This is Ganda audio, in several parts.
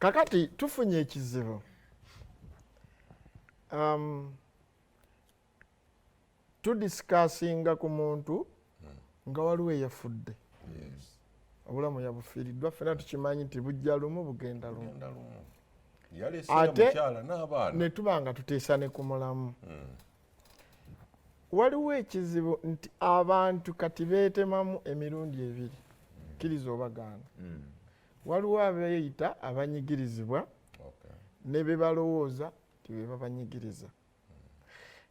Kakati tufunye ekizibu. Tudiscussinga ku muntu nga waliwo eyafudde. Obulamu yabufiiriddwa, ffena tukimanyi nti bujja lumu, bugenda lumu. Genda lumu. Yalese Ate mukyala n'abaana. Ne tuba nga tuteesa ne ku mulamu. Waliwo ekizibu nti abantu kati beetemamu emirundi ebiri, kkiriza oba gaana. Waliwo abeeyita abanyigirizibwa ne be balowooza nti be babanyigiriza.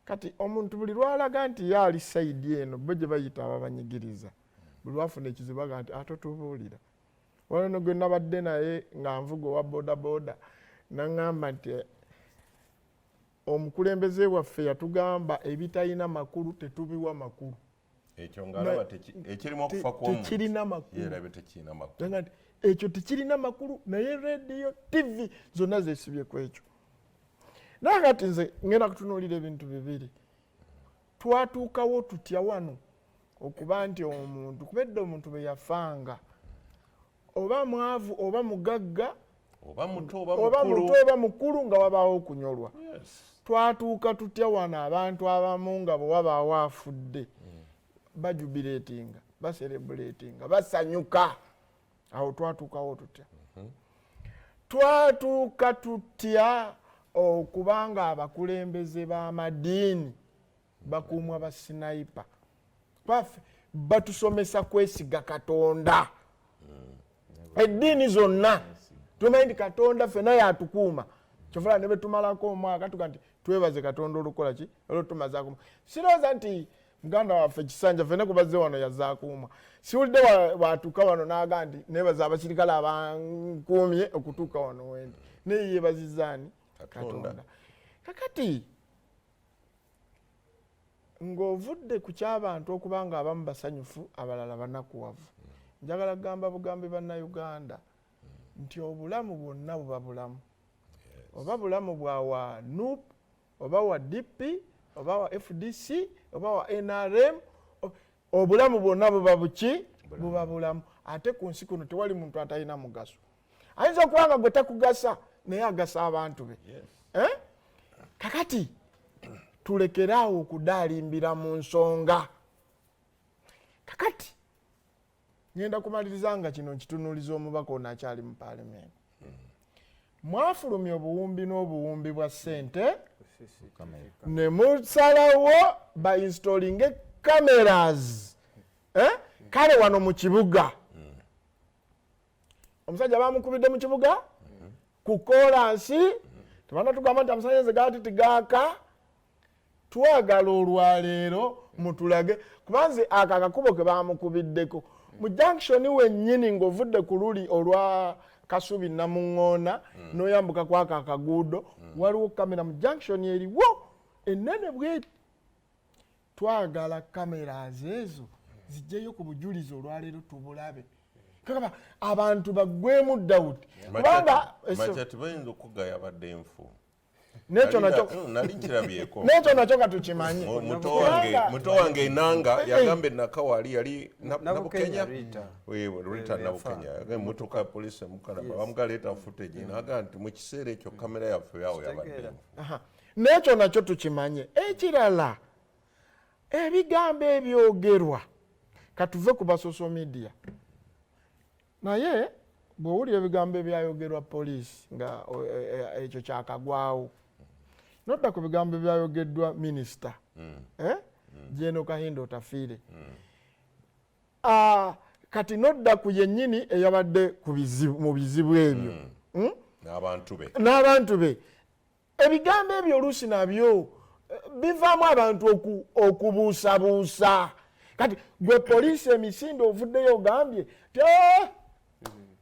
Kati omuntu buli lwalaga nti ye ali side eno, bo gye bayita ababanyigiriza, buli lwafuna ekizibu aga nti atotubuulira. Waliwo ne gwe nabadde naye nga nvuga owa bodaboda, naŋŋamba nti omukulembeze waffe yatugamba ebitalina makulu tetubiwa makulu. Ekyo ng'alaba ekirimu okufa kw'omuntu. Tekirina makulu. Yeerabye tekirina makulu. Nanga nti ekyo tekirina makulu, naye radio, TV zonna zeesibye ku ekyo. Naye kati nze ngenda kutunuulira ebintu bibiri. Twatuukawo tutya wano okuba nti omuntu, kuba edda omuntu bwe yafanga, oba mwavu oba mugagga, oba muto oba oba mukulu, muto oba mukulu, nga wabaawo okunyolwa. Twatuuka tutya wano abantu abamu nga bwe wabaawo afudde bajubilatinga, bacelebratinga, basanyuka? Awo twatuukawo tutya? Twatuuka tutya okubanga abakulembeze b'amadiini bakuumwa ba sniper? Kwaffe batusomesa kwesiga Katonda. Eddiini zonna tumanyi nti Katonda ffenna yatukuuma. Kyova ne betumalako omwaka tuga nti twebaze Katonda olukola ki, olwotumazaako. Sirowooza nti muganda waffe Kisanja ffenna kubazze wano yazaakuuma. Siwulidde watuuka wano n'aga nti nebaza abasirikale abankuumye okutuuka wano wendi, naye yeebazizaani? Katonda. Katonda. Kakati ng'ovudde ku ky'abantu okuba nga abamu basanyufu, abalala banakuwavu, njagala kugamba bugambi Bannayuganda nti obulamu bwonna buba bulamu, oba bulamu bwa wa NUP oba wa DP oba wa FDC oba wa NRM, obulamu bwonna buba buki? Buba bulamu. Ate ku nsi kuno tewali muntu atalina mugaso. Ayinza okuba nga gwe takugasa, naye agasa abantu be. Eh? Kakati tulekeraawo okudaalimbira mu nsonga. Kakati ngenda kumaliriza nga kino nkitunuuliza omubaka ono akyali mu paalamenti. Mwafulumya obuwumbi n'obuwumbi bwa ssente ne musalawo bainstallinge cameras, eh? Kale wano mu kibuga omusajja bamukubidde mu kibuga ku kolansi, tebanatugamba nti amasanyalaze gaati tigaaka. Twagala olwaleero mutulage, kubanze ako akakubo ke bamukubiddeko mu junction wennyini ng'ovudde ku luli olwa Kasubi Namuŋŋoona n'oyambuka kwako akaguudo, waliwo kamera mu junction eriwo enene bweti. Twagala cameras ezo zijjeyo ku bujulizi olwaleero tubulabe, kakaba abantu baggwemu doubt, kubanga Machati bayinza okugaya badde enfu. Nekyo nakyo Nali nkirabyeko. Nekyo nakyo katukimanye. Muto wange, muto wange Enanga yagamba Nakawa yali Nabukenya Nabukenya Rita. Wewe Rita. Yafa. Nabukenya yagamba emmotoka ya poliisi emukalaba, bamugaleeta footage, naga nti mu kiseera ekyo kamera yaffe yawo yabadde Kitegeera. enfu. Aha. N'ekyo nakyo tukimanye. Ekirala, ebigambo ebyogerwa, katuve ku ba social media, naye bw'owulira ebigambo ebyayogerwa poliisi nga ekyo kyakagwawo, nodda ku bigambo ebyayogeddwa minisita, eh? Gen Kahinda Otafiire. Ah, kati nodda ku yennyini eyabadde ku bizibu, mu bizibu ebyo, N'abantu be. N'abantu be. Ebigambo ebyo oluusi nabyo bivaamu abantu okubuusabuusa. Kati gwe poliisi emisinde ovuddeyo ogambye ti "Ah,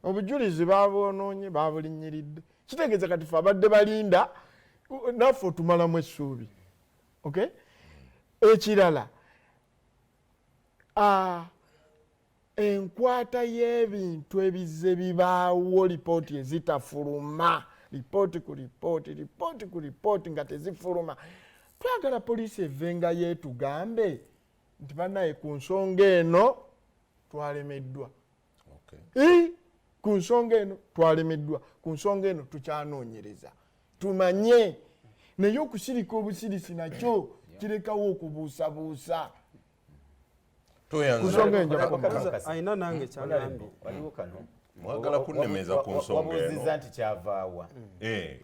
obujulizi babwonoonye, babulinnyiridde." Kitegeeza kati fe abadde balinda naffe otumalamu essuubi. Okay, ekirala, enkwata y'ebintu ebizze bibaawo, lipooti ezitafuluma, lipooti ku lipooti, lipooti ku lipooti nga tezifuluma. Twagala poliisi evenga yeetugambe nti bannaye, ku nsonga eno twalemeddwa. Ku nsonga eno twalemeddwa, ku nsonga eno tukyanoonyereza tumanye, naye okusirika obusirisi nakyo kirekawo okubuusabuusa. Toyanza. Ku nsonga enja kukoma. Alina nange kyagambye. Waliwo kano. Mwagala kunnemeza ku nsonga eno. Wabuuzizza nti kyavaawa? Eh.